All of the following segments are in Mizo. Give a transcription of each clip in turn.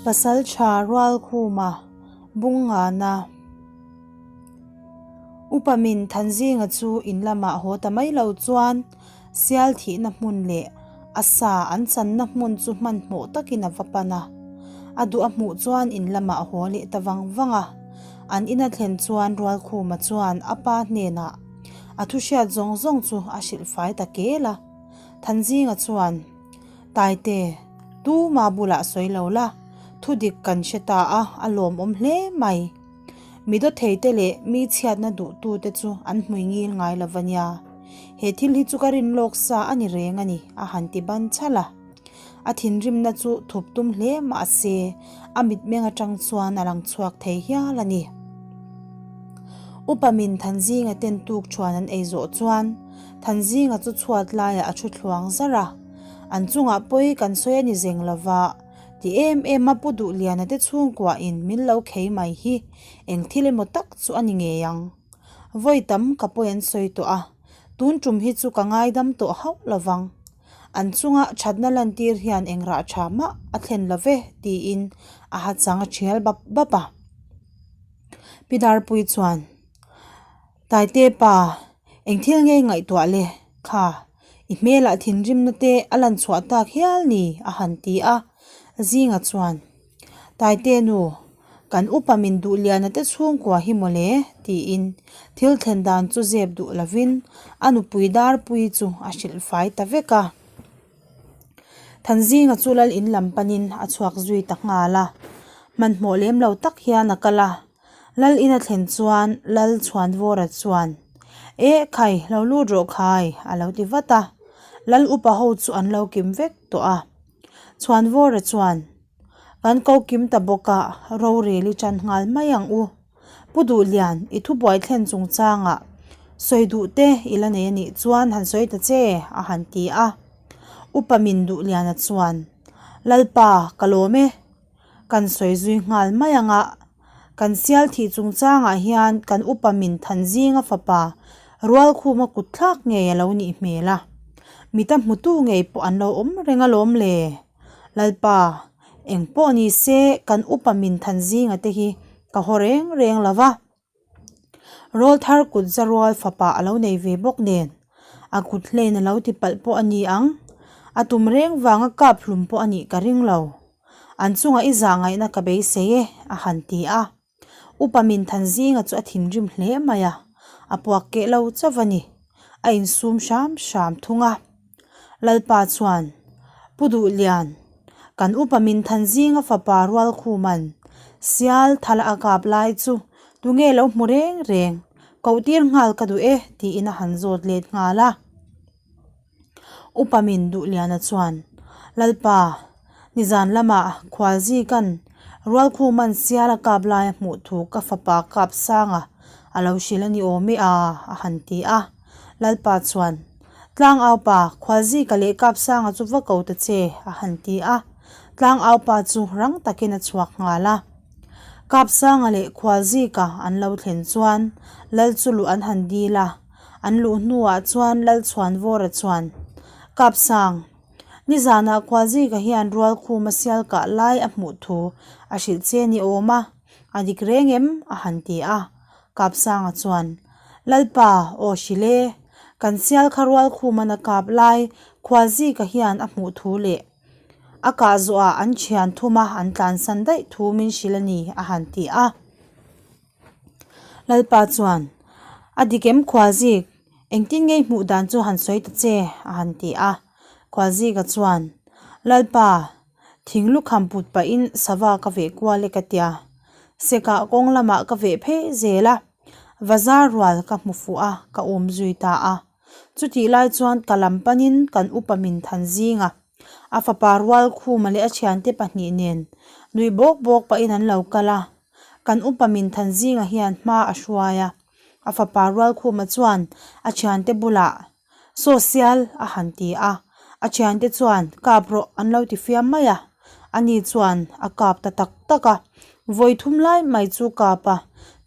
Pasalṭha Rualkhuma Bungngana Upa min Thanzinga chu in lamah haw ta mai lo chuan sial thihna hmun leh a sa an channa hmun chu hmanhmawh takin a va pan a. A duh a hmuh chuan in lamah a haw leh ta vang vang a. An ina thlen chuan Rualkhuma chuan a pa hnenah a thu hriat zawng zawng chu a hrilh fai ta kel a. Thanzinga chuan, Taite, tuma bulah sawi lo la, thu dik kan hre ta a, a lawmawm hle mai. Mi dawtheite leh mi chhiatna duhtute chu an hmui ngil ngai lo va nia. He thil hi chu ka rin lawk sa a ni reng a ni, a han ti ban chhalh a. A thinrimna chu thup tum hle mah se, a mitmeng atang chuan a lang chhuak thei hial a ni. Upa min Thanzinga ten tuk thuan an ei zawh chuan Thanzinga chu chhuat laiah a thu thluang zar a. An chungah pawi kan sawi a ni zeng lova. Ti em em a Pu Duhliana te chhungkua in min lo khei mai hi eng thil emaw tak chu a ni ngei ang. Vawi tam ka pawi an sawi tawh a, tun tum hi chu ka ngaidam tawh hauh lovang. An chunga thatna lantir hian eng rah tha mah a thlen lo ve tiin a ha chang a thial bap bap a. Pi Darpui chuan. Taite pa, eng thil ngei ngaihtuah le? Kha, i hmelah thinrimna te a lan chhuah tak hial ni, a han ti a. Zinga chuan, Taite nu, kan upa min duh liana te chhungkua hi mawle, tiin thil thlen dan chu zep duh lovin a nupui Darpui chu a hrilh fai ta vek a. Thanzinga chu lal in lam panin a chhuak zui ta nghal a, hmanhmawh lem lo tak hian a kal a. Lal in a thlen chuan Lal Chhuanvawra chuan, Eh khai, lo lut rawh khai, a lo ti vat a. Lal upa ho chu an lo kim vek tawh a. Chhuanvawra chuan, Kan ko kim ta bawk a, rorel i tan nghal mai ang u. Pu Duhlian, i thubuai thlen chungchangah sawi duh te i la nei a nih chuan han sawi ta che, a han ti a. Upa Min Duhliana chuan, Lalpa, ka lawm e. Kan sawi zui nghal mai ang a, kan sial thih chungchangah hian kan upa min than zinga fapa Rualkhuma kut thlak ngei a lo nih hmel a, mita hmutu ngei pawh an lo awm reng alawm le. Lalpa, eng pawh ni se kan upa min than zinga te hi ka haw reng reng lo va. Rawlthar kut za rual fapa a lo nei ve bawk nen a kut hlen a lo ti palh pawh a ni ang, a tum reng vanga kap hlum pawh a nih ka ring lo. An chungah i zah ngaihna ka beisei e, a han ti a. Upa min than zinga chu a thinrim hle mai a, a puak keh lo chauh a ni. A insum hram hram thung a. Lalpa chuan, Pu Duhlian, kan upa min than zinga fapa Rualkhuman sial thala a kap lai chu tunge lo hmu reng reng, koh tir nghal ka duh e, tiin a han zawt let nghal a. Upa min Duhliana chuan, Lalpa, nizan lamah Khualzikan Rualkhuman sial a kap lai a hmuh thu ka fapa kap sanga a lo hrilh a ni awm e a, a han ti a. Lalpa chuan, Tlangaupa, Khualzika leh Kapsanga chu va ko ta che, a han ti a. Tlangaupa chu rang takin a chhuak nghal a. Kapsanga leh Khualzika an lo thlen chuan Lal chu luh an han dil a. An luh hnuah chuan Lalchhuanvawra chuan, Kapsang, nizanah Khualzika hian Rualkhuma sial kah lai a hmuh thu a hrilh che ni awm a, a dik reng em? a han ti a. Kapsanga chuan, Lalpa, aw hrilh e, kan sial kha Rualkhuman a kap lai Khualzika hian a hmuh thu leh a kah zawhah an thian thuma an tlansan daih thu min hrilh a ni, a han ti a. Lalpa chuan, A dik em Khualzik, engtin nge i hmuh dan chu han sawi ta che? a han ti a. Khualzika chuan, Lalpa, thing lukham put pahin sava ka veh kual e ka tia. Sekah kawng lamah ka veh phei zel a, vazar rual ka hmu fuh a, ka um zui ta a. Chutih lai chuan ka lam panin kan upa min than zinga a fapa Rualkhuma leh a thiante pahnih nen nuih bawk bawk pahin an lo kal a. Kan upa min than zinga hian hma a hruai a, a fapa Rualkhuma chuan a thiante bulah Saw sial a han ti a, a thiante chuan kap rawh an lo ti fiam mai a, ani chuan a kap ta tak tak a, vawi thum lai mai chu kap a,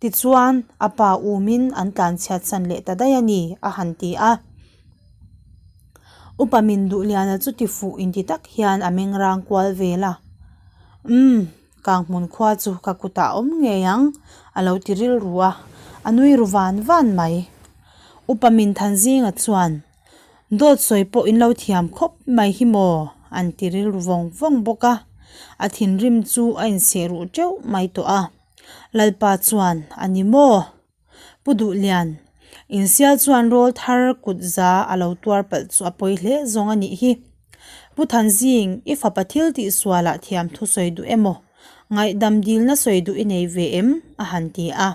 tichuan a pa umin an tlanchhiat san leh ta daih a ni a han ti a. Upa min Duhliana chu ti fuh inti tak hian a meng rang kual vel a, Umm. Kanghmun khua chu ka kutah a awm ngei ang, a lo ti rilru a, a nui ru van van mai. Upa min Thanzinga chuan, Dawt sawi pawh in lo thiam khawp mai hi maw? an ti rilru vawng vawng bawk a, a thinrim chu a inseh ruh teuh mai tawh a. Lalpa chuan, A ni maw? Pu Duhlian, Insial chuan rawl thar kut za a lo tuar palh chu a pawi hle zawng a nih hi. Pu Thanzing, i fapa thil tih sualah thiam thu sawi duh emaw, ngaihdam dilna sawi duh i nei ve em? a han ti a.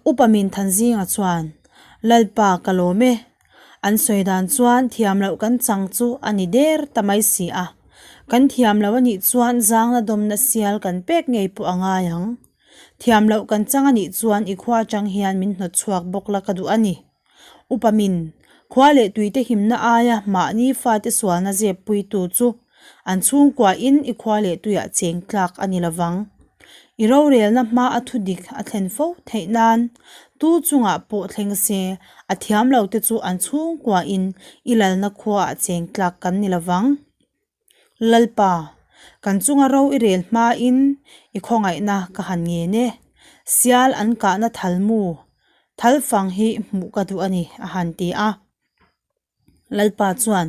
Upa min Thanzinga chuan, Lalpa ka lawm e. An sawi dan chuan thiam loh kan chang chu a ni der ta mai si a. Kan thiam loh a nih chuan zangna dawmna sial kan pek ngei pawh a ngai ang. Thiam loh kan chang a nih chuan i khua atang hian min hnawt chhuak bawk la ka duh a ni. Upa min, khua leh tuite himna aia mahni fate sualna zep puitu chu an chhungkua in i khua leh tuiah cheng tlak a ni lovang. I rorelna hma a thu dik a thlen fo theih nan tu chungah pawh thleng se a thiam lo te chu an chhungkua in i lalna khuaah cheng tlak kan ni lovang. Lalpa, kan chunga ro i rel hmain i khawngaihna ka han ngen e. Sial an kahna thalmu, thalfang hi hmuh ka duh a ni, a han ti a. Lalpa chuan,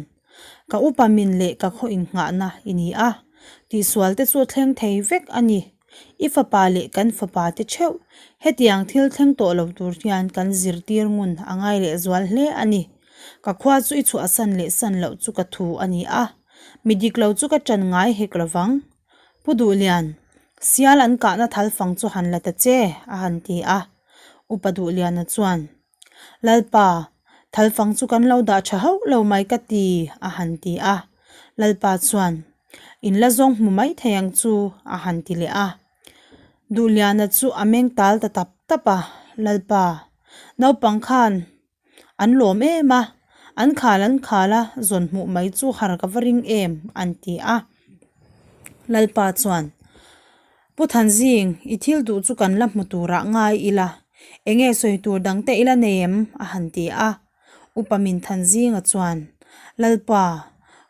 Ka upa min leh ka khaw innghahna i ni a, tihsual te chu a thleng thei vek a ni. I fapa leh kan fapa te theuh, hetiang thil thleng tawh lo tur hian kan zirtir ngun a ngai lehzual hle a ni. Ka khua chu i chhuahsan leh san loh chu ka thu a ni a, mi dik lo chu ka ṭan ngai hek lo vang. Pu Duhlian, sial an kahna thal fang chu han la ta che, a han ti a. Upa Duhliana chuan, Lalpa, thal fang chu kan lo dah ṭha hauh lo mai ka ti, a han ti a. Lalpa chuan, In la zawng hmu mai thei ang chu, a han ti leh a. Duhliana chu a meng tal ta tap tap a, Lalpa, naupang khan An lawm em a, an khal an khal a, zawn hmuh mai chu har ka va ring em, an ti a. Lalpa chuan, Pu Thanzing, i thil duh chu kan la hmu turah ngai ila, enge sawi tur dang te ila nei em? a han ti a. Upa Min Thanzinga chuan, Lalpa,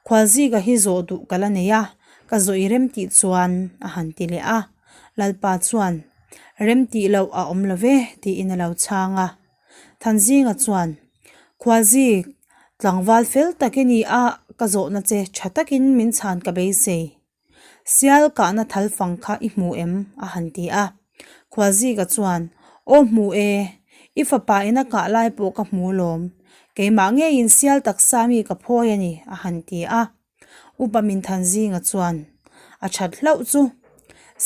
Khualzika hi zawh duh ka la nei a, ka zawh i rem tih chuan, a han ti leh a. Lalpa chuan, Rem tih loh a awm lo ve, tiin a lo chhang a. Thanzinga chuan, Khualzi, tlangval fel tak i ni a, ka zawhna che tha takin min chhan ka beisei. Sial kahna thal fang kha i hmu em? a han ti a. Khualzika chuan, Aw hmu e, i fapa ina kah lai pawh ka hmu lawm. Keimah ngeiin sial taksa mi ka phawi a ni, a han ti a. Upa min than zinga chuan a that hlauh chu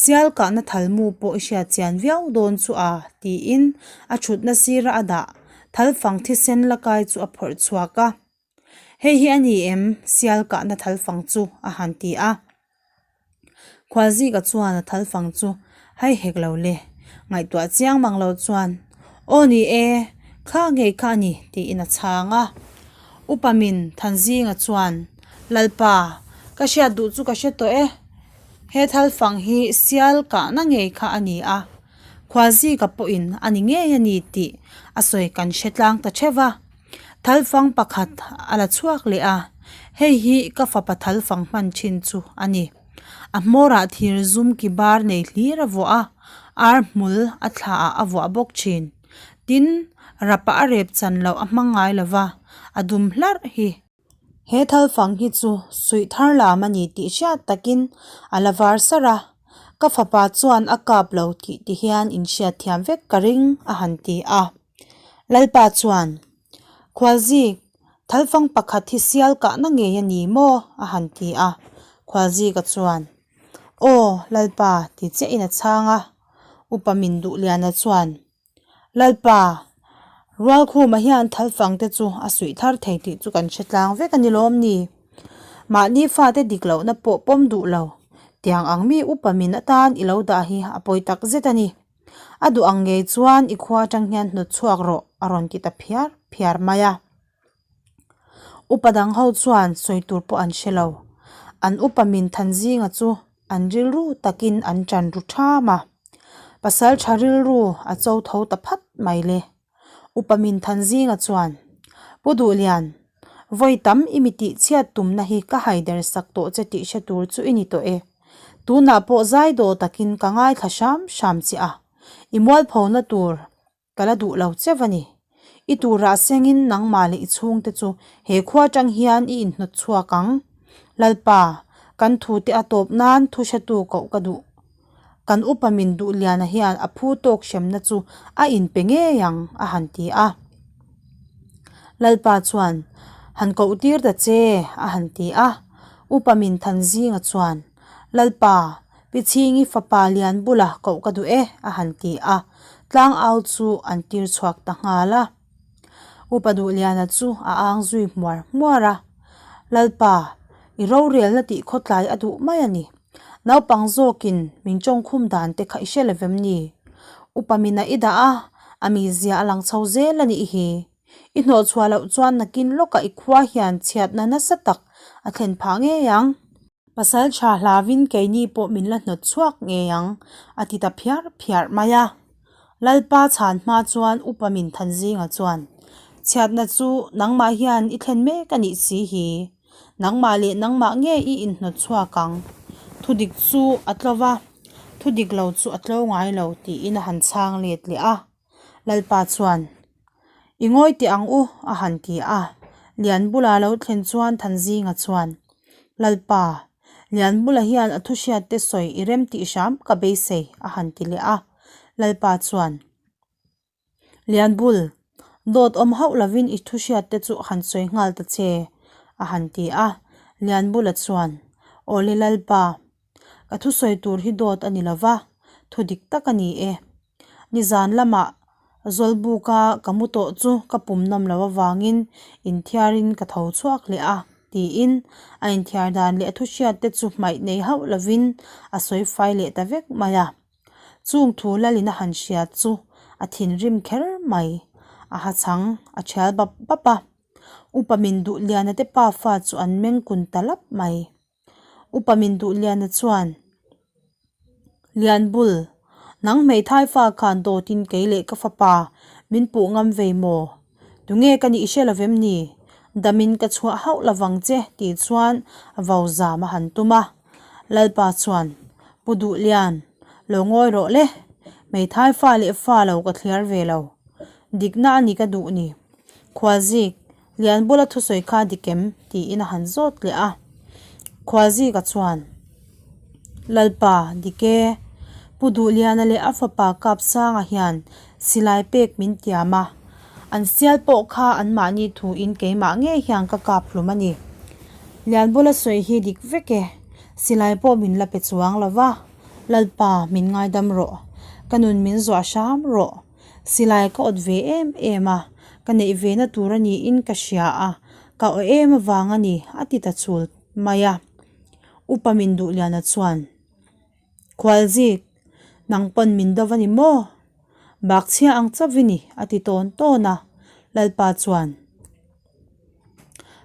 sial kahna thalmu pawh i hriat chian viau dawn chu a tiin a thutna sira a dah thalfang thisen la kai chu a phawrh chhuak a hei hi a ni em sial kahna thalfang chu a han ti a. Khualzika chuan a thalfang chu hai hek lo le, ngaihtuah chiang mang lo chuan, Aw ni e, kha ngei kha a ni, tiin a chhang a. Upa min Thanzinga chuan, Lalpa, ka hriat duh chu ka hre tawh e, he thalfang hi sial kahna ngei kha a ni a, Khualzika pawhin a ni ngei a ni tih a sawi kan hre tlang ta theuh va. Thalfang pakhat a la chhuak leh a, hei hi ka fapa thalfang hman thin chu a ni. A hmawrah thir zum ki bar nei hlir a vuah a, ar hmul a thla ah a vuah bawk thin. Tin, rapa a rep chan loh a hmang ngai lo va, a dum hlarh hi. He thalfang hi chu suih thar lam a ni tih hriat takin a la var sar a, ka fapa chuan a kap lo tih ti hian inhriat thiam vek ka ring a han ti a. Lalpa chuan, Khualzik, thalfang pakhat hi sial kahna ngei a ni maw? a han ti a. Khualzika chuan, Aw, Lalpa, ti chiahin a chhang a. Upa min Duhliana chuan, Lalpa, Rualkhuma hian thalfang te chu a suih thar thei tih chu kan hre tlang vek a ni lawm ni? Mahni fate dik lohna pawh pawm duh lo, tiang ang mi upa min atan i lo dah hi a pawi tak zet a ni. A duh ang ngei chuan i khua atang hian hnawt chhuak rawh a rawn ti ta phiar phiar mai a. Upa dang ho chuan sawi tur pawh an hre lo. An upa min than zinga chu an rilru takin an tan ru tham a. Pasal tha rilru a cho tho ta phat mai le. Upa min than zinga chuan, Pu Duhlian, vawi tam i mi tih chhiat tumna hi ka haider sak tawh che tih hre tur chu i ni tawh e. Tunah pawh zai daw takin ka ngaithla hram hram che a, i mualphona tur ka la duh lo cheuh a ni. I turah sengin nangmah leh i chhungte chu he khua atang hian i inhnawt chhuak ang. Lalpa, kan thute a tawp nan thu hretu koh ka duh. Kan upa min duh liana hian a phu tawk hremna chu a inpe ngei ang, a han ti a. Lalpa chuan, Han koh tir ta che, a han ti a. Upa min than zinga chuan, Lalpa, Pi Chhingi fapa lian bula koh ka duh e, a han ti a. Tlang au chu an tir chhuak ta nghal a. Upa Duhliana chu a ang zui hmuar hmuar a. Lalpa, i rorelna tih khawtlai a duh mai a ni. Naupang zawkin min tawngkhum dan te kha i hre lo vem ni? Upa mina i dah a, a mizia a lang chho zel a nih hi. I hnawhchhuah loh chuan nakin lawkah i khua hian chhiatna nasa tak a thlen phah ngei ang. Pasal tha hlauin keini pawh min la hnawt chhuak ngei ang, a ti ta phiar phiar mai a. Lalpa chhan hma chuan upa min than zinga chuan, Chhiatna chu nangmah hian i thlen mek a nih si hi. Nangmah leh nangmah nge i inhnawt chhuak ang? Thudik chu a tlo va, thudik lo chu a tlo ngai lo, tiin a han chhang let leh a. Lalpa chuan, I ngawi teh ang u, a han ti a. Lianbula lo thlen chuan Thanzinga chuan, Lalpa, Lianbula hian a thuhriatte sawi i rem tih hram ka beisei, a han ti leh a. Lalpa chuan, Lianbul, dawt awm hauh lovin i thuhriatte chu han sawi nghal ta che, a han ti a. Lianbula chuan, Awle Lalpa, ka thusawi tur hi dawt a ni lova, thu dik tak a ni e. Nizan lamah Zawlbuka ka mu tawh chu ka pum nawm loh avangin inthiarin ka tho chhuak leh a, tiin a inthiar dan leh a thuhriatte chu hmaih nei hauh lovin a sawi fai leh ta vek mai a. Chung thu lalin a han hria chu a thinrim kher mai. A ha chhang a thial bap bap a. Upa min duh liana te pafa chu an meng kun ta lap mai. Upa min duh liana chuan, Lianbul, nang hmeithai fa khan dawtin kei leh ka fapa min puh ngam vei maw? Tunge ka nih hre lovem ni? Damin ka chhuah hauh lovang che tih chuan vau zam a han tum a. Lalpa chuan, Pu Duhlian, lo ngawi rawh le, hmeithai fa leh fa lo ka thliar ve lo. Dikna a ni ka duh ni. Khualzik, Lianbula thusawi kha dik em? tiin a han zawt leh a. Khualzika chuan, Lalpa, dik e. Pu Duhliana leh a fapa Kapsanga hian silai pek min tiam a. An sial pawh kha anmahni thuin keimah ngei hian ka kap hlum a ni. Lianbula sawi hi dik vek e. Silai pawh min la pe chuang lo va. Lalpa, min ngaidam rawh. Ka nun min zuah hram rawh. Silai ka awt ve em em a, ka neih ve na tur a niin ka hria a, ka aw em avang a ni, a ti ta chul mai a. Upa min duh liana chuan, Khualzik, nang pawn min do va ni maw? Bakchhia ang chauh i ni, a ti tawn tawn a. Lalpa chuan,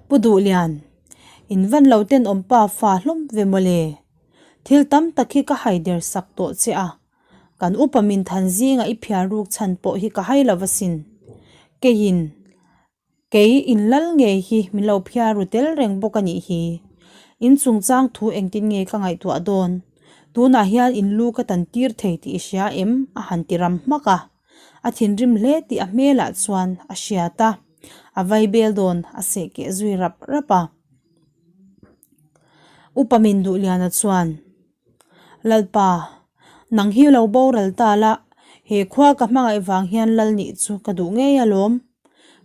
Pu Duhlian, in van lo tenawm pa fa hlawm ve mawle. Thil tam tak hi ka haider sak tawh che a, Kan upa min than zinga i phiar ruk chhan pawh hi ka hai lo asin. Keiin, kei in lal ngei hi min lo phiar ru tel reng bawk a nih hi. In chungchang thu engtin nge ka ngaihtuah dawn? Tunah hian in lu ka tan tir thei tih i hria em? a han ti ram hmak a. A thinrim hle tih a hmelah chuan a hriat a, a vaibel dawn a seh keh zui rap rap a. Upa min Duhliana chuan. Lalpa, nang hi lo boral ta la, he khua ka hmangaih vang hian lal nih chu ka duh ngei alawm.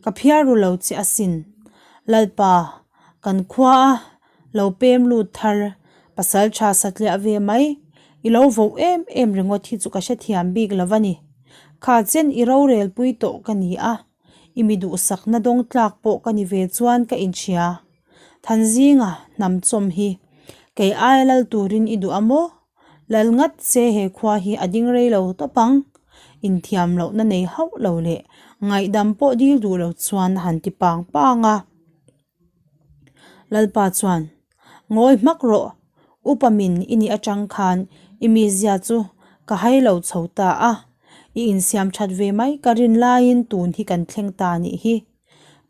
Ka phiar ru lo che asin. Lalpa, kan khua a lo pem lut thar, pasal tha satliah ve mai, i lo voh em em ringawt hi chu ka hrethiam bik lo va ni. Kha chen i rorel pui tawh ka ni a, i mi duhsakna dawng tlak pawh ka ni ve chuan ka inhria. Thanzinga hnam chawm hi kei aia lal turin i duh a maw? Lal ngat che he khua hi a ding rei lo tawp ang. Inthiam lohna nei hauh lo leh ngaihdam pawh dil duh lo chuan a han ti pang pang a. Lalpa chuan, Ngawi hmak rawh, upa min i nih atang khan i mizia chu ka hai lo chho ta a, i insiam that ve mai ka rin laiin tun hi kan thleng ta nih hi.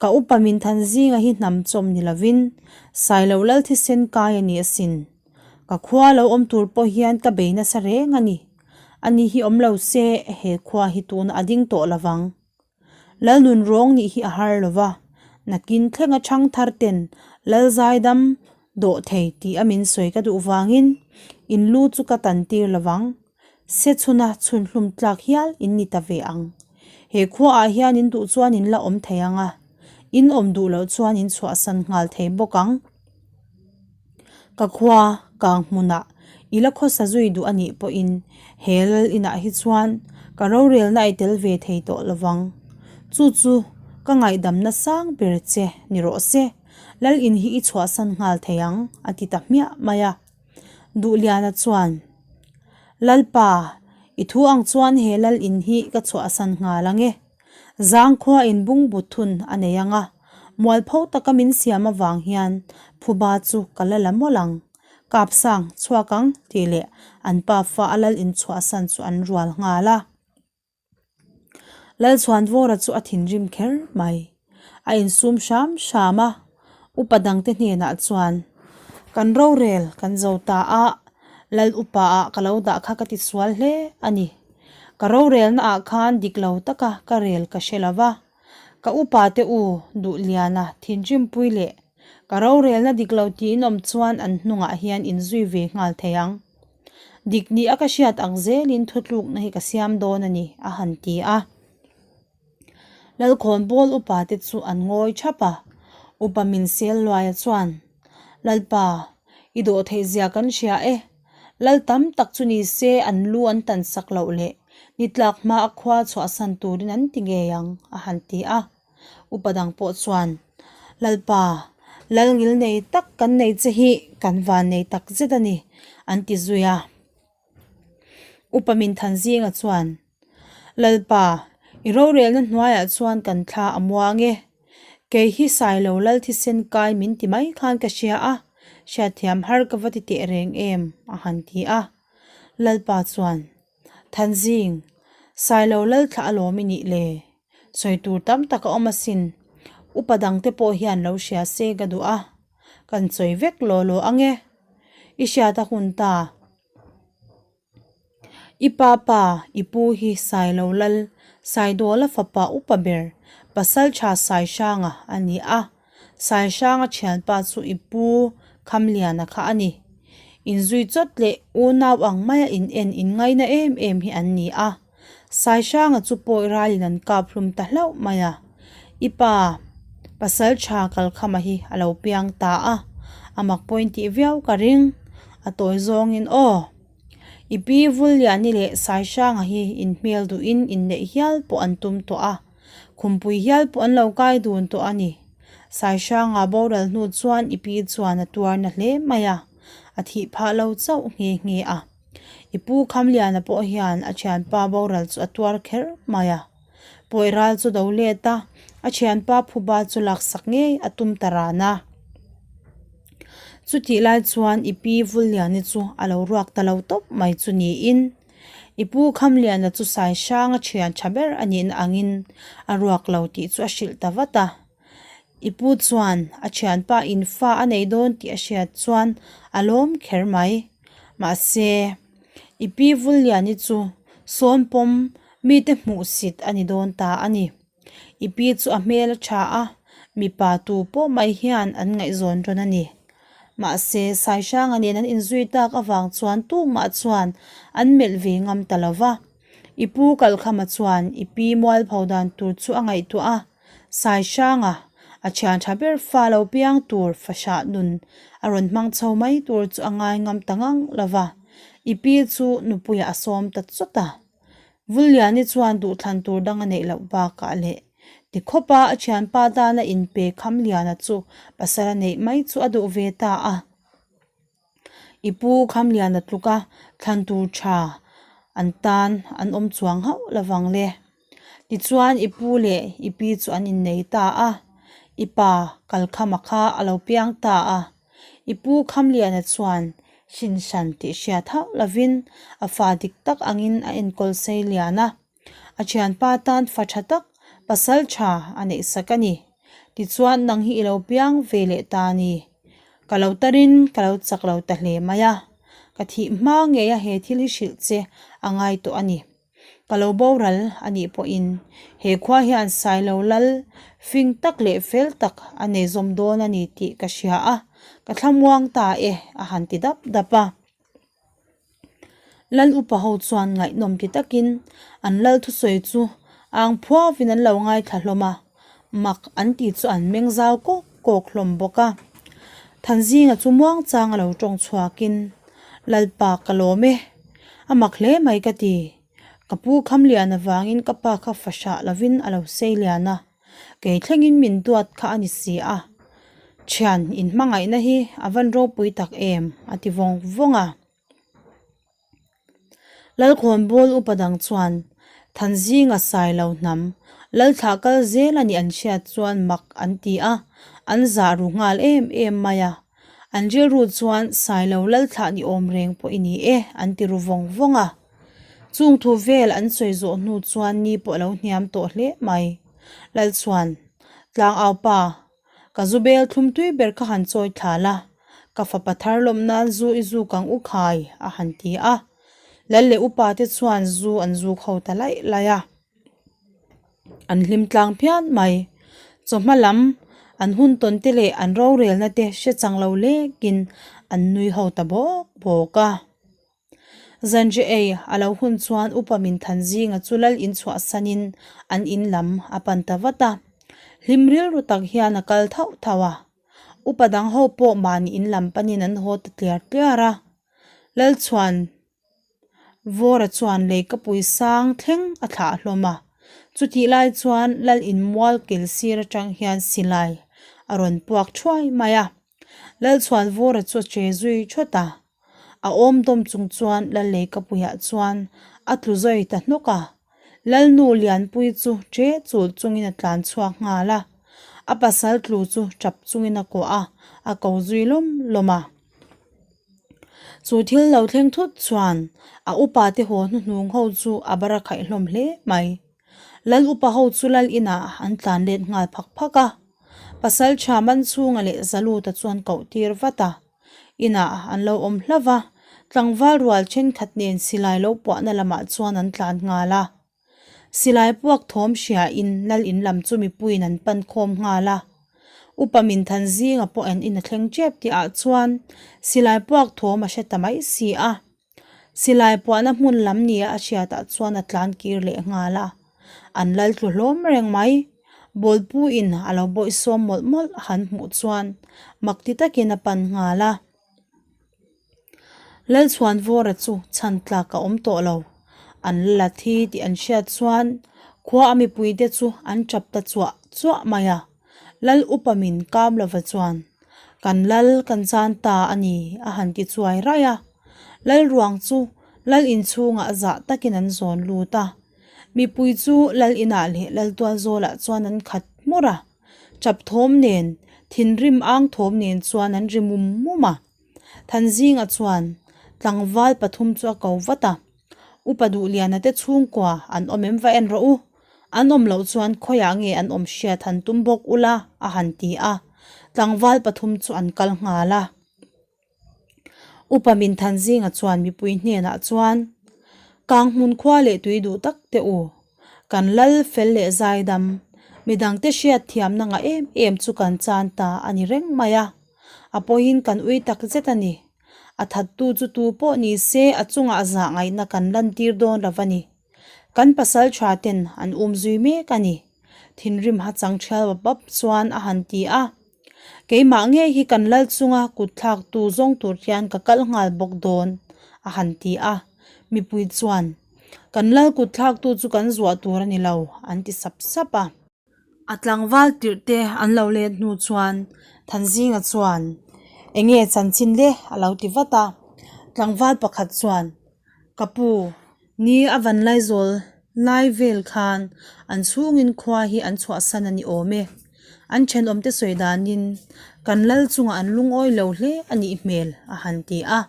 Ka upa min than zinga hi hnam chawm ni lovin Sailo lal thisen kai a ni asin. Ka khua lo awm tur pawh hian ka bei nasa reng a ni. Ani hi awm lo se he khua hi tuna a ding tawh lovang. Lalnun rawng nih hi a har lo va, nakin thlenga chhang thar ten Lal zaidam dawh thei tih a min sawi ka duh vangin in lu chu ka tan tir lovang. Se chhuna chhun hlum tlak hial in ni ta ve ang. He khuaah hian in duh chuan in la awm thei ang a, in awm duh loh chuan in chhuahsan nghal thei bawk ang. Ka khua kang hmunah i la khawsa zui duh a nih pawhin he lal inah hi chuan ka rorelna i tel ve thei tawh lovang. Chu chu ka ngaihdamna sang ber che ni rawh se, lal in hi i chhuahsan nghal thei ang a ti ta hmiah mai a. Duhliana chuan, Lalpa, i thu ang chuan he lal in hi ka chhuahsan nghal ang e. Zangkhua in bungbut thun a nei ang a, mualpho taka min siam avang hian phuba chu ka la la mawlh ang. Kapsang, chhuak ang, tih leh an pa fa a lal in chhuahsan chu an rual nghal a. Lalchhuanvawra chu a thinrim kher mai. A insum hram hram a, upa dangte hnenah chuan, Kan rorel kan zo ta a, Lal upa ah ka lo dah kha ka ti sual hle a ni. Ka rorelna ah khan dik lo taka ka rel ka hre lo va, ka upa te u Duhliana thinrimpui leh ka rorelna dik lo tiin awm chuan an hnungah hian inzui ve nghal thei ang. Dik ni a ka hriat ang zelin thutlukna hi ka siam dawn a ni, a han ti a. Lalkhawnbawl upa te chu an ngawi thap a, upa min sel luaia chuan, Lalpa, i dawh theih zia kan hria e, lal tam tak chu ni se an lu an tan sak loh leh ni tlak hma a khua chhuahsan turin an ti ngei ang, a han ti a. Upa dang pawh chuan, Lalpa, lal ngil nei tak kan nei che hi kan van nei tak zet a ni, an ti zui a. Upa min than zinga chuan, Lalpa, i rorelna hnuaiah chuan kan thla a muang e. Kei hi Sailo lal thisen kai min ti mai khan ka hria a, hriatthiam har ka va ti teh reng em, a han ti a. Lalpa chuan, Thanzing, Sailo lal thlah alawm i nih le? Sawi tur tam tak a awm asin. Upa dangte pawh hian lo hria se ka duh a, kan sawi vek law law ang e. I hriat a hun ta. I pa pa, i pu hi Sailo Lal, Saidawla fapa upa ber, Pasaltha Saihranga a ni a. Saihranga thianpa chu i pu Khamliana kha a ni. Inzui chawt leh unau ang maia in en inngaina em em hi an ni a. Saihranga chu pawi ralin an kap hlum ta hlauh mai a, I pa, pasal tha kalkhama hi a lo piang ta a, a mak pawhin tih viau ka ring, a tawi zawngin aw. I pi Vulliani leh Saihranga hi inhmel duhin inneih hial pawh an tum tawh a, khumpui hial pawh an lo kai dun tawh a ni. Saihranga boral hnu chuan i pi chuan a tuar na hle mai a, a thih phah lo chauh nghe nghe a. I pu Khamliana pawh hian a thianpa boral chu a tuar kher mai a. Pawi ral chu do let a, a thianpa phuba chu laksak ngei a tum ta ran a. Chutih lai chuan i pi Vulliani chu a lo ruak ta lo tawp mai chu niin, i pu Khamliana chu Saihranga thian tha ber a nihna angin a ruak lo tih chu a hrilh ta vat a. I pu chuan a thianpa in fa a nei dawn tih a hriat chuan a lawm kher mai. Mahse, i pi Vulliani chu sawn pawm mite hmuhsit a ni dawn ta a ni. I pi chu a hmel a tha a, mipa tu pawh mai hian an ngaihzawn rawn a ni. Mahse, Saihranga nen an inzui tak avang chuan tumah chuan an melh ve ngam ta lo va. I pu Kalkhama chuan i pi mualpho dan tur chu a ngaihtuah a. Saihranga, a thian tha ber fa lo piang tur fahrah nun a rawn hmang chho mai tur chu a ngai ngam ta ngang lo va, i pi chu nupuiah a sawm ta chawt a. Vulliani chuan duhthlan tur dang a neih loh bakah leh tikhawpa a thianpa tana inpe Khamliana chu pasal a neih mai chu a duh ve ta a. I pu Khamliana tluka thlan tur tha an tan an awm chuang hauh lovang le. Tichuan i pu leh i pi chu an innei ta a, i pa Kalkhama kha a lo piang ta a. I pu Khamliana chuan hrin hran tih hriat hauh lovin a fa dik tak angin a enkawl sei lian a. A thianpa tan fa tha tak, pasal tha a neih sak a ni. Tichuan nang hi i lo piang ve leh ta a ni. Ka lo tarin ka lo chak lo ta hle mai a. Ka thih hma ngei a he thil hi hrilh che a ngai tawh a ni. Ka lo boral a nih pawhin he khua hian Sailo lal fing tak leh fel tak a nei zawm dawn a ni tih ka hria a, ka thlamuang ta e a han ti dap dap a. Lal upa ho chuan ngaihnawm ti takin an lal thusawi chu ang phuavin an lo ngaithla hlawm a, mak an tih chu an meng zau kawk kawk hlawm bawk a. Thanzinga chu muangchang a lo tawng chhuakin, Lalpa ka lawm e, a mak hle mai ka ti. Ka pu Khamlian avangin ka pa kha fahrah lovin a lo sei lian a, kei thlengin min duat kha a ni si a. Thian inhmangaihna hi a van ropui tak em a ti vawng vawng a. Lalkhawnbawl upa dang chuan Thanzinga Sailo hnam Lalthlah kal zel a nih an hriat chuan mak an ti a, an zah ru nghal em em mai a. An rilru chuan Sailo Lalthlah ni awm reng pawh i ni e an ti ru vawng vawng a. Chung thu vel an sawi zawh hnu chuan ni pawh a lo hniam tawh hle mai. Lalchhuan, Tlangau pa, Ka zu bel thlum tui ber kha han chawi thla la, ka fapa thar lawm nan zu i zuk ang u khai, a han ti a. Lal leh upa te chuan zu an zuk ho ta laih laih a. An hlim tlang phian mai. Chawhma lam an hun tawn te leh an rorelna te hre chang lo lekin an nui ho ta bawk bawk a. Zanri ei a lo hun chuan upa min than zinga chu lal in chhuahsanin an in lam a pan ta vat a. Hlim rilru tak hian a kal thauh thauh a. Upa dang ho pawh mahni in lam panin an haw ta tliar tliar a. Lalchhuan Vawra chuan leikapui sang thleng a thlah hlawm a. Chutih lai chuan lal in mual kil sir atang hian silai a rawn puak thuai mai a. Lalchhuan Vawra chu a che zui thawt a. A awm dawm chung chuan Lalleikapuiah chuan a tlu zawi ta hnawk a, Lalnu Lianpui chu ṭe chul chungin a tlan chhuak nghal a, a pasal tlu chu ṭap chungin a kuah a, a ko zui lawm lawm a. Chu thil lo thleng thut chuan a upa te haw hnuhnung ho chu a bar a khaih hlawm hle mai. Lal upa ho chu lal inah an tlan let nghal phak phak a, pasal ṭha man chhunga leh Zaluta chuan koh tir vat a. Inah an lo awm hlauh va, tlangval rual thenkhat nen silai lo puahna lamah chuan an tlan nghal a. Silai puak thawm hriain lal in lam chu mipuiin an pan khawm nghal a. Upa Minthan zinga pawh en in a thleng tep tihah chuan silai puak thawm a hre ta mai si a. Silai puahna hmun lam nia a hriatah chuan a tlan kir leh nghal a, an lal tlu hlawm reng mai. Bawlpu in a lo bawihsawm mawlh mawlh a han hmuh chuan mak ti takin a pan nghal a. Lalchhuanvawra chu chhan tlak a awm tawh lo. An la la thi tih an hriat chuan khua a mipuite chu an tap ta chuah chuah mai a. Lal upa min kam lova chuan Kan lal kan chan ta a ni a han ti chuai raih a. Lal ruang chu lal inchhungah zah takin an zawn lut a. Mipui chu lal inah leh lal tual zawlah chuan an khat hmur a. Chap thawm nen, thinrim ang thawm nen chuan an ri mum mum a. Thanzinga chuan tlangval pathum chu a ko vat a. Upa Duhliana te chhungkua an awm em va en rawh u. An awm loh chuan khawiah nge an awm hriat han tum bawk ula a han ti a, tlangval pathum chu an kal nghal a. Upa Minthanzinga chuan mipui hnenah chuan, Kanghmun khua leh tui duh tak teh u, kan lal fel leh zaidam, midangte hriat thiamna ngah em em chu kan chan ta a ni reng mai a, a pawiin kan ui tak zet a ni. A thattu chu tu pawh ni se a chungah zah ngaihna kan lantir dawn lo va ni. Kan pasal tha ten an um zui mek a ni. Thinrim ha chang thial bap bap chuan a han ti a. Keimah ngei hi kan lal chunga kut thlak tu zawng tur hian ka kal nghal bawk dawn a han ti a. Mipui chuan, Kan lal kut thlak tu chu kan zuah tur a ni lo an ti sap sap a. A tlangval tirh te an lo let hnu chuan Thanzinga chuan enge chanchin le a lo ti vat a, tlangval pakhat chuan ka pu ni a van laizawl lai vel khan an chhungin khua hi an chhuahsan a ni awm e, an thenawm te sawi danin kan lal chungah an lungawi lo hle a nih hmel a han ti a.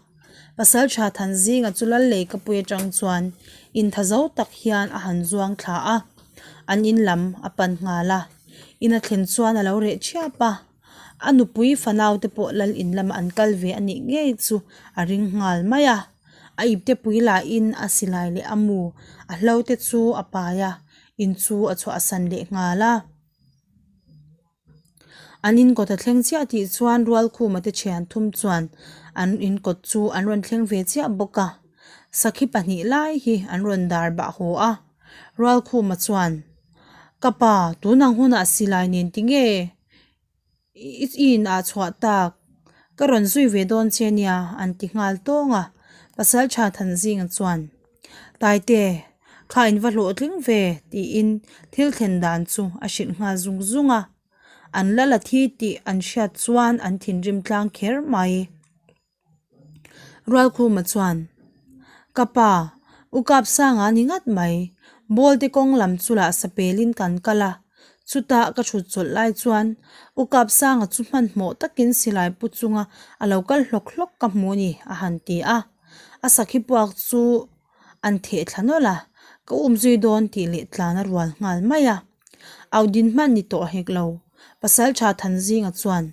Pasalṭha Thanzinga chu lal leikapui aṭang chuan inthazo tak hian a han zuang thla a, an in lam a pan nghal a. In a thlen chuan a lo reh ṭhiap a. A nupui fanau te pawh lal in lamah an kal ve a nih ngei chu a ring nghal mai a. A iptepui lahin a silai leh a mu a hlo te chu a pai a, in chu a chhuahsan leh nghal a. An inkawt a thleng chiah tih chuan Rualkhuma te thian thum chuan an inkawt chu an rawn thleng ve chiah bawk a, sakhi pahnih lai hi an rawn dar bah haw a. Rualkhuma chuan, Ka pa, tunang hunah silai nen tinge i inah chhuah tak? Ka rawn zui ve dawn che nia, an ti nghal tawng a. Pasaltha Thanzinga chuan, Taite, kha in va hlawhtling ve, tiin thil thlen dan chu a hrilh nghal zung zung a. An la la thi tih an hriat chuan an thinrim tlang kher mai. Rualkhuma chuan, Ka pa, u Kapsanga ni ngat mai, Bawlte kawng lam chu lah sapelin kan kal a, chutah ka thut chawlh lai chuan u Kapsanga chu hmanhmawh takin silai pu chunga a lo kal hlawk hlawk ka hmu a ni, a han ti a. A sakhi puak chu an theh thla nawlh a, ka um zui dawn tih leh tlan a rual nghal mai a. Au din hman ni tawh hek lo, Pasal tha Thanzinga chuan,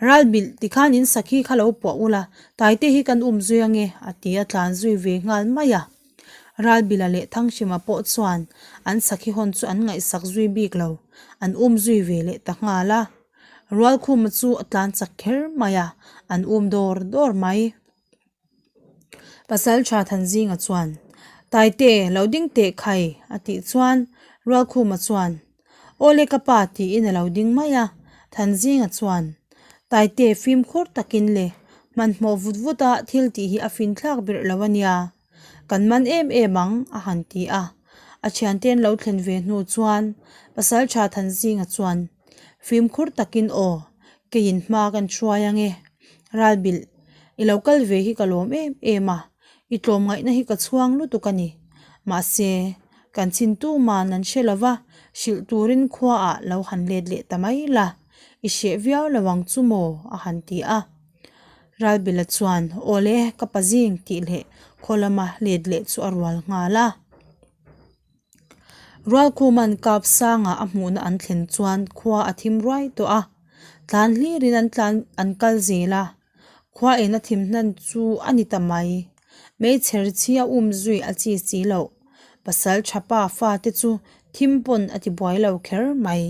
Ralbilh tikhan in sakhi kha lo puah ula, Taite hi kan um zui ange a ti a tlan zui ve nghal mai a. Ralbilha leh Thanghrima pawh chuan an sakhi hawn chu an ngaihsak zui bik lo, an um zui ve leh ta nghal a. Rualkhuma chu a tlan chak kher mai a, an um dawr dawr mai. Pasal tha Thanzinga chuan, Taite, lo ding teh khai, a tih chuan Rualkhuma chuan, Awle ka pa tiin a lo ding mai a. Thanzinga chuan, Taite, fimkhur takin le, hmanhmawh vut vut a thil tih hi a finthlak ber lo a nia. Kan man em em ang, a han ti a. A thiante an lo thlen ve hnu chuan Pasal tha Thanzinga chuan, Fimkhur takin aw, keiin hma kan hruai ange. Ralbilh, i lo kal ve hi ka lawm em em a, i tlawmngaihna hi ka chhuang lutuk a ni. Mahse, kan chin tuman an hre lova, hrilh turin khuaah lo han let leh ta mai la, i hreh viau lo ang chu maw? a han ti a. Ralbilha chuan, Awle, ka pa zing tih leh khaw lama let leh chu a rual nghal a. Rualkhuman kap sangah a hmuhna an thlen chuan khua a thim ruai tawh a, tlan hlirin an tlan an kal zel a, khua en a thim hnan chu a ni ta mai. Meichher chi a um zui a chi si loh. Pasal tha pa fate chu thim pawn a ti buai lo kher mai.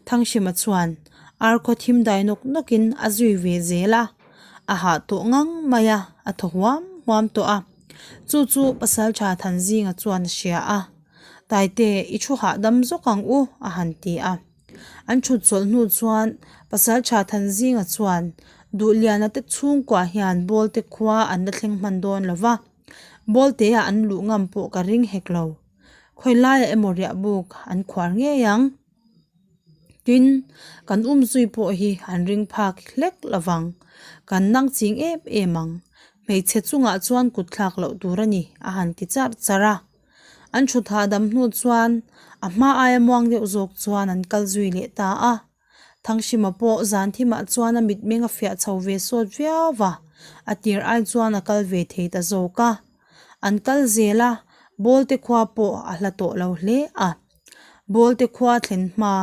Thanghrima chuan arkhaw thim dai nawk nawkin a zui ve zel a, a hah tawh ngang mai a, a thaw huam huam tawh a. Chu chu Pasaltha Thanzinga chuan a hria a, Taite, i thu hahdam zawk ang u, a han ti a. An thut chawlh hnu chuan Pasaltha Thanzinga chuan Duhliana te chhungkuah hian Bawlte khua an la thleng hman dawn lo va, Bawltea an luh ngam pawh ka ring hek lo. Khawi laiah emaw riahbuk an khuar ngei ang. Tin, kan umzui pawh hi an ring phak hlek lovang. Kan nang ching em em ang. Hmeichhe chungah chuan kut thlak loh tur a ni, a han ti charh charh a. An thut hahdam hnu chuan a hma aia muang deuh zawk chuan an kal zui leh ta a. Thanghrima pawh zan thimah chuan a mitmeng a fiah chho ve sawt viau va, a tir ai chuan a kal ve thei ta zawk a. An kal zel a, Bawlte khua pawh a hla tawh lo hle a. Bawlte khua thlen hma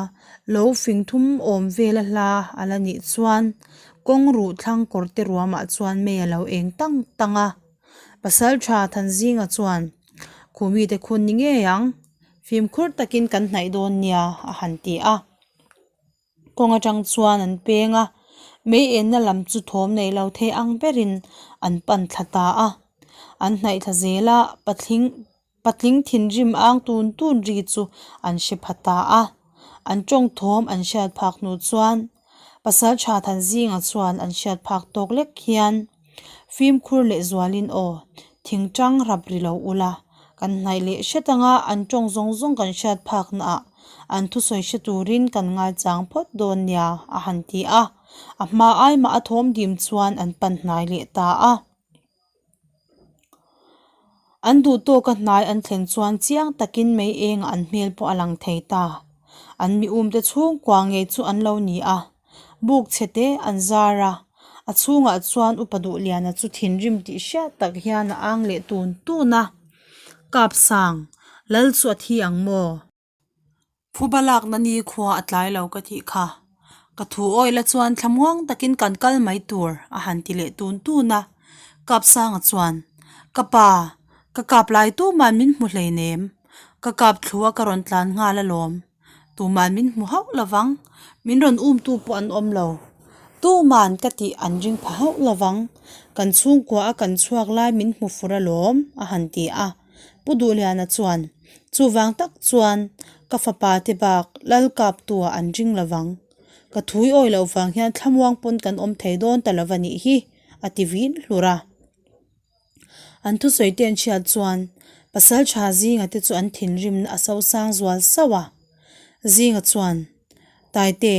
lo fing thum awm vela hla a la nih chuan kawng ruh thlang kawr te ruamah chuan mei a lo eng tang tang a. Pasaltha Thanzinga chuan, Khumi te khun ni ngei ang, fimkhur takin kan hnaih dawn nia a han ti a. Kawng atang chuan an peng a, mei enna lam chu thawm nei lo thei ang berin an pan thla ta a. An hnaih thla zel a, patling patling thinrim ang tun tun ri chu an hre pha ta a. An tawng thawm an hriat phak hnu chuan Pasaltha Thanzinga chuan an hriat phak tawk lek hian Fimkhur leh zualin aw, thingtang rap ri lo ula, kan hnaih leh hret anga an tawng zawng zawng kan hriat phaknaah an thusawi hre turin kan ngaichang phawt dawn nia, a han ti a. A hma aimah a thawm dim chuan an pan hnai leh ta a. An duh tawka hnai an thlen chuan chiang takin mei engah an hmel pawh a lang thei ta. An mi umte chhungkua ngei chu an lo ni a. Buk chhe te an zar a, a chhungah chuan upa Duhliana chu thinrim tih hriat tak hian a ang leh tun tun a, Kapsang, Lal chu a thi ang maw? Phuba lakna ni khua a tlai lo ka tih kha. Ka thu awih la chuan thlamuang takin kan kal mai tur, a han ti leh tun tun a. Kapsanga chuan, Ka pa, ka kap lai tuman min hmu hleinem. Ka kap thlu a ka rawn tlan nghal alawm. Tuman min hmu hauh lovang, min rawn umtu pawh an awm lo. Tuman ka tih an ring pha hauh lovang, kan chhungkua a kan chhuak lai min hmu fur alawm, a han ti a. Pu Duhliana chuan, Chuvang tak chuan ka fapa te bak lal kaptua an ring lovang. Ka thui awi loh vang hian thlamuang pawn kan awm thei dawn ta lova nih hi, a ti vin hlur a. An thusawi te an hriat chuan pasal tha zinga te chu an thinrimna a sosang zual sauh a. Zinga chuan, Taite,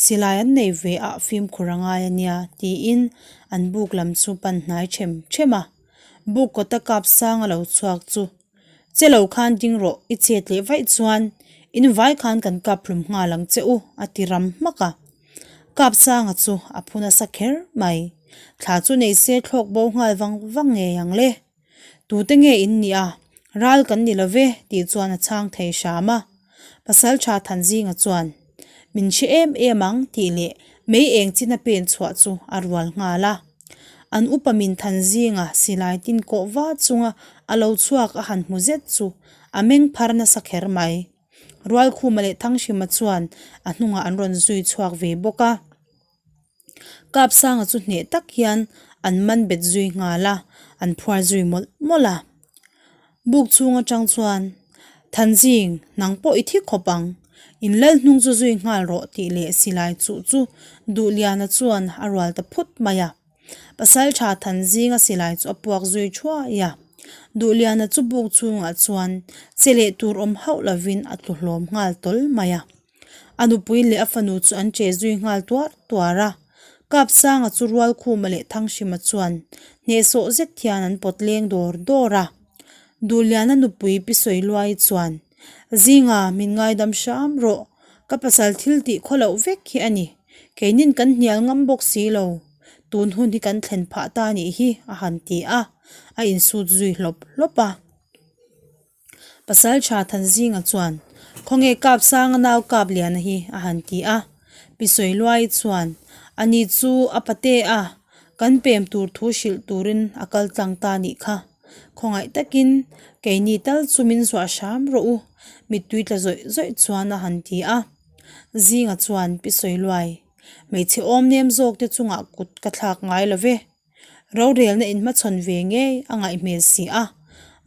silai an nei ve ah fimkhur a ngai a nia, tiin an buk lam chu pan hnai them them a. Buk kawta kap sang a lo chhuak chu, Che lo khan ding rawh, i chet leh vaih chuan in vai khan kan kap hlum nghal ang che u, a ti ram hmak a. Kapsanga chu a phu nasa kher mai. Thla chu nei se thlawk bo nghal vang vang ngei ang le. Tute nge in nih a, ral kan ni lo ve tih chuan a chhang thei hram a. Pasaltha Thanzinga chuan, Min hre em em ang tih leh mei eng chin a pen chhuah chu a rual nghal a. An upa min Thanzinga silai tin kawh va chunga a lo chhuak a han hmu zet chu a meng phar nasa kher mai. Rualkhuma leh Thanghrima chuan a hnungah an rawn zui chhuak ve bawk a. Kapsanga chu hneh tak hian an man bet zui nghal a, an phuar zui mawlh mawlh a. Buk chhung atang chuan, Thanzing, nang pawh i thi khawp ang. In lal hnung chu zui nghal rawh tih leh silai chuh chu Duhliana chuan a rual ta phut mai a. Pasaltha Thanzinga silai chu a puak zui thuai a. Duhliana chu buk chhungah chuan che leh tur awm hauh lovin a tlu hlawm nghal tawl mai a. A nupui leh a fanu chu an che zui nghal tuar tuar a. Kapsanga chu Rualkhuma leh Thanghrima chuan hnehsawh zet hian an pawt leng dawr dawr a. Duhliana nupui Pi Sawiluai chuan, Zinga min ngaidam hram rawh, ka pasal thil tih khaw loh vek hi a ni. Keinin kan hnial ngam bawk si lo. Tun hun hi kan thlen phah ta nih hi, a han ti a, a insut zui hlawp hlawp a. Pasal tha Thanzinga chuan, Khawnge kap sanga nau kap liana hi, a han ti a. Pi Sawiluai chuan, Ani chu a pate a, kan pem tur thu hrilh turin a kal tlang ta nih kha. Khawngaih takin keini tal chu min zuah hram rawh u, mittui tla zawih zawih chuan a han ti a. Zinga chuan Pi Sawiluai, Hmeichhe awm nem zawk te chungah kut ka thlak ngai lo ve. Rorelna inhmachhawn ve ngei a ngaih hmel si a.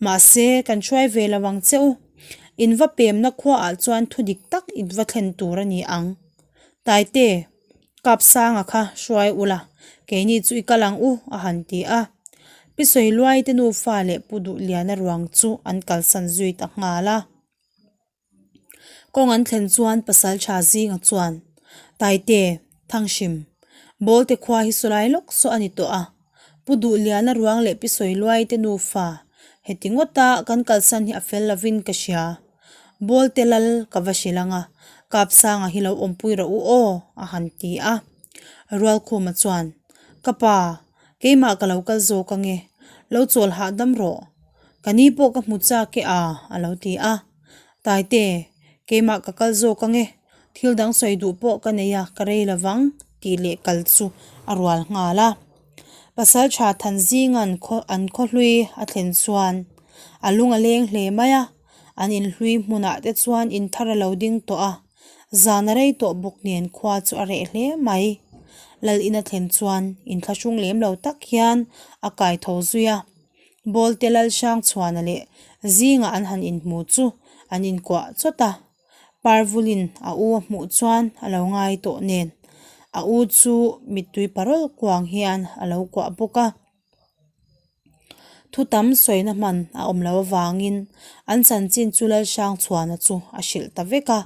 Mahse, kan hruai ve lo ang che u. In va pemna khuaah chuan thu dik tak in va thlen tur a ni ang. Taite, Kapsanga kha hruai ula, keini chu i kal ang u, a han ti a. Pi Sawiluai te nufa leh Pu Duhliana ruang chu an kalsan zui ta nghal a. Kawng an thlen chuan pasal tha zinga chuan, Taite, Thanghrim, Bawlte khua hi sawlai lawk saw a ni tawh a, Pu Duhliana ruang leh Pi Sawiluai te nufa, heti ngawta kan kalsan hi a fel lovin ka hria. Bawlte lal ka va hrilh ang a, Kapsanga hi lo awmpui rawh u aw, a han ti a. Rualkhuma chuan, Ka pa, keimah ka lo kal zawk ange, lo chawl hahdam rawh. Ka ni pawh ka hmu chak e a, a lo ti a. Taite, keimah ka kal zawk ange, thil dang sawi duh pawh ka nei a, ka rei lo vang, tih leh kal chu a rual nghal a. Pasal tha Thanzinga'n khaw an khawhlui a thlen chuan a lung a leng hle mai a, an inhlui hmunah te chuan in thar a lo ding tawh a, zan a rei tawh bawk nen khua chu a reh hle mai. Lal in a thlen chuan inthlahrung lem lo tak hian a kai tho zui a. Bawlte Lalhrangchhuana leh Zinga an han inhmu chu an inkuah chawt a, Parvulin a u a hmuh chuan a lo ngai tawh nen a u chu mittui parawl kuang hian a lo kuah bawk a. Thu tam sawina hman a awm lo avangin an chanchin chu Lalhrangchhuana chu a hrilh ta vek a.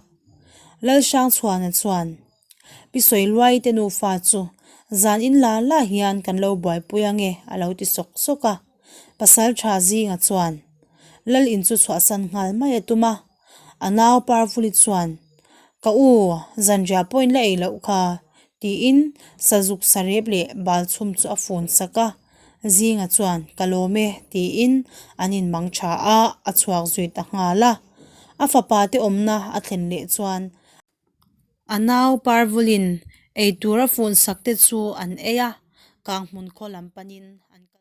Lalhrangchhuana chuan. Pi Sawiluai te nufa chu zan in la la hian kan lo buaipui ange a lo ti sawk sawk a. Pasal tha zinga chuan Lal in chu chhuahsan nghal mai a tum a. A nau Parvuli chuan Ka u, zanriah pawh in la ei loh kha tiin sazuk sarep leh bal chhum chu a fun sak a. Zinga chuan Ka lawm e tiin an inmang tha a, a chhuak zui ta nghal a. A fapa te awmna a thlen leh chuan A nau Parvulin. Eitur a fun sak te chu an ei a, Kanghmun khaw lam panin an kal.